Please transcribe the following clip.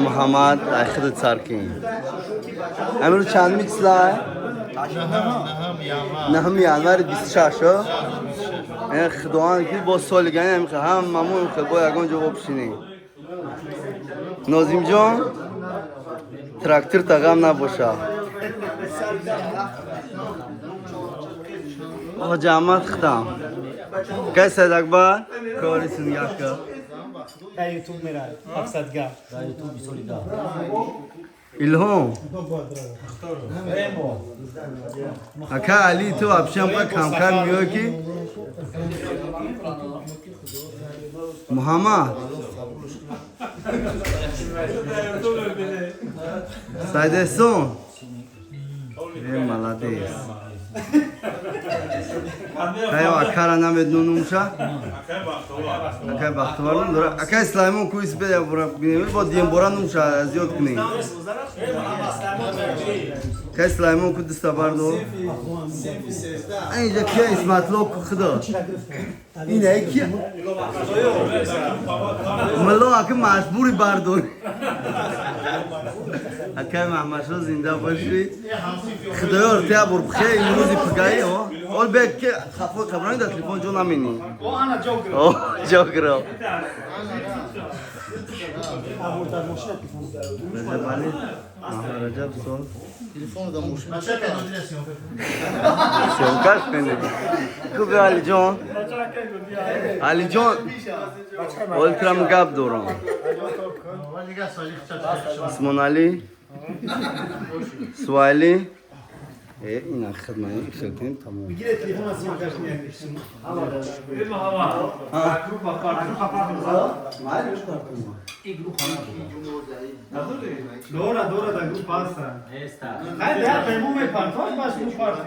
Муҳаммад, ай худ царкин. Амирӯз чандми числа? Наҳми январи 26. Худованд ки бо соли гани ҳамамон бо ягон ҷо бопишинем. Нозимҷон, трактор тағам набоша. Ҳоҷи Аҳмад, хитам. Кай Сайдакбар, кори сунгака. Дар Ютуб мера, мақсадга. Илҳом. Ака Али, ту вообще ҳамқа камкам меоӣ ки Муҳаммад. Сайдесон. Э, молодец. Кайо акара намедну нумша? Акай Бахтовар ном дора. Акай Сулаймон куис беда бура бинем, бо дием бора нумша зиёд кунем. Акай Сулаймон ку дуста бардор. Инҷа кия Исматло ку худо. Ина кия? Мулло ака маҷбури бардор. Акай Маҳмадшо, зинда бошӣ. Худоёр тя бур бхе имрӯзи пигаи о. Ол бе ки хафо қабрани дар телефон ҷо намени. О, ҷо гирифт. Раҷаб Али, Маҳмад Раҷаб сол. Съёмкаш кунед. Хуби Алиҷон. Алиҷон. Ол трам гап дорам. Усмон Али. Суали. Э, ина хидмат хел кунем тамом. Бигире телефон аз съёмкаш меяд. Дора, дора, да группа аста. Хай, да, пайму мепартош баш группа.